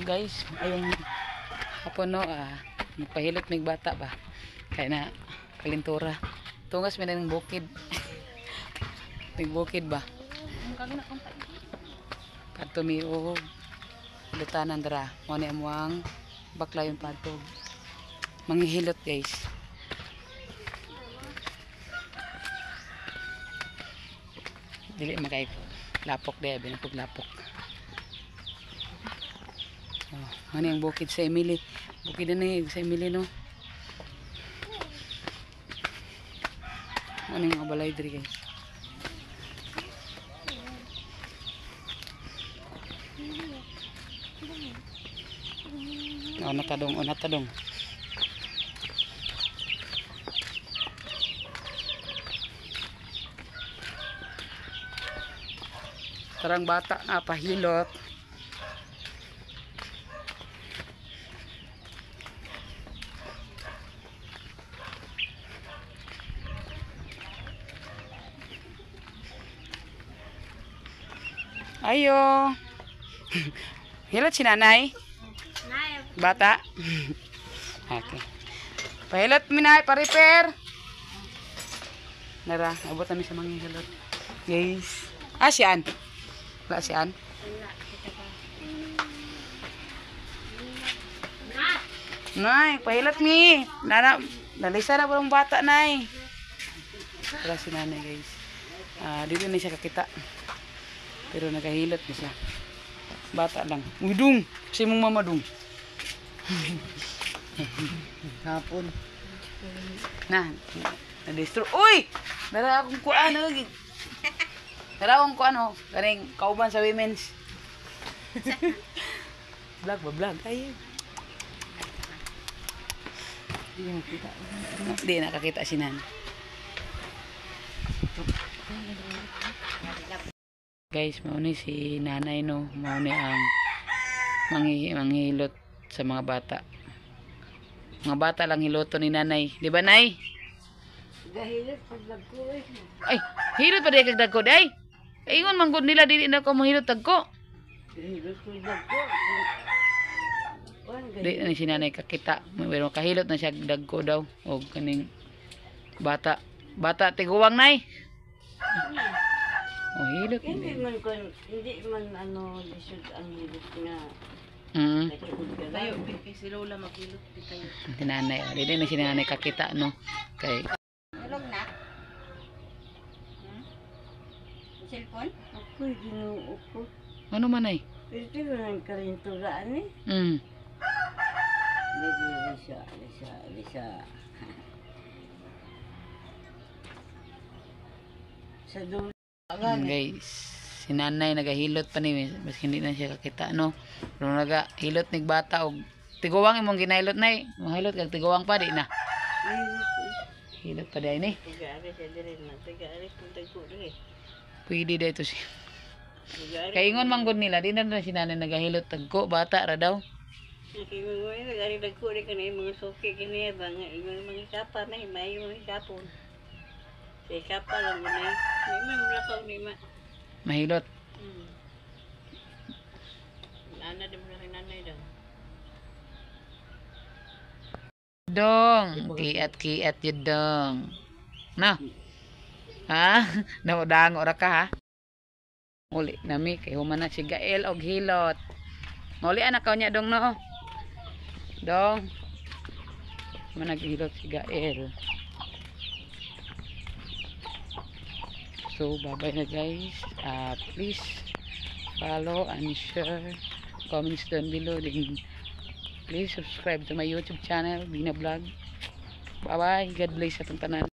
Guys, ayong hapon no, magpahilot mig bata ba. Kaya na kalintura. Tungas mi ng bukid. Mig bukid ba? Padto mi og lutanan dara. Mo ni amuang baklayon padto. Manghihilot, guys. Dili makay lapok di binapog lapok. Oh, ano yung bukid sa Emily? Bukid na ni sa Emily no. Ano yung mga balay diri, guys? Oh, natadong, oh, natadong. Tarang bata nga pahilot. Ayo. Hilot si nanay. Bata. Okay. Pahilot mi nay, pa-repair. Nara, abot kami sa mga hilot. Guys. Ah, si Ann. Wala si Ann. Nay, pahilot mi. Nana, nalisa na ang bata, nay. Wala si nanay, guys. Ah, dito na siya kakita. Pero nagahilot na siya. Bata lang. Uy, dong. Kasi mong mama, dong. Hapon. Na, na-distro. Uy! Dara akong kuan. Oh. Dara akong kuan, oh. Ganing kauban sa women's. Vlog ba, vlog? Ay. Hindi nakita. Hindi nakakita si Nan. Guys, mao ni si nanay no, mao ni ang manghihilot sa mga bata. Mga bata lang hiloto ni nanay. Di ba, nay? Gahilot pag ko eh. Ay, hilot pa di kag dagko day. Ingon man gud nila dili na ko mahilot dagko. Gahilot pag ko. Di na ni si nanay kakita. Pero kahilot na siya dagko daw og kaning bata. Bata tiguwang, nay. Oh, hilot. Hindi man ko, hindi man ano, lisod ang hilot nga. Katukod ka lang. Si nanay, oh. Dili na si nanay kakita no. Kay Tulog na? Cellphone? Ako'y ginoo ko. Ano man ay? Pero ito ang karinturaan eh. Medyo lisa, lisa, lisa. Sa dulo. Guys, si nanay nagahilot pa ni maski hindi na siya kakita no. Pero nagahilot nig bata og tiguwang imong ginahilot, nay. Mahilot kag tiguwang pa di na. Hilot pa di ni. Tiga-ari siya diri na. Tiga-ari kung tagko diri. Pwede da ito si. Tiga-ari. Kaingon man gud nila di na na si nanay nagahilot tagko bata ra daw. Nakingungoy, nag-ari dagko rin ka na yung mga suki kiniya ba nga ingon mga kapa may may mga kapon. Sa kapa lang mo na eh. Di man mulakaw ni ma. Mahilot. Nana di mo na kay nanay daw. Dong, kiat kiat yun dong. No. Ha? Naudango ra ka ha? Uli nami kay human na si Gael og hilot. Mauli anak ka niya dong no. Dong. Human naghilot si Gael. So bye-bye na, guys. Please follow and share. Comments down below. Then please subscribe to my YouTube channel, Bina Vlog. Bye-bye. God bless sa atong tanan.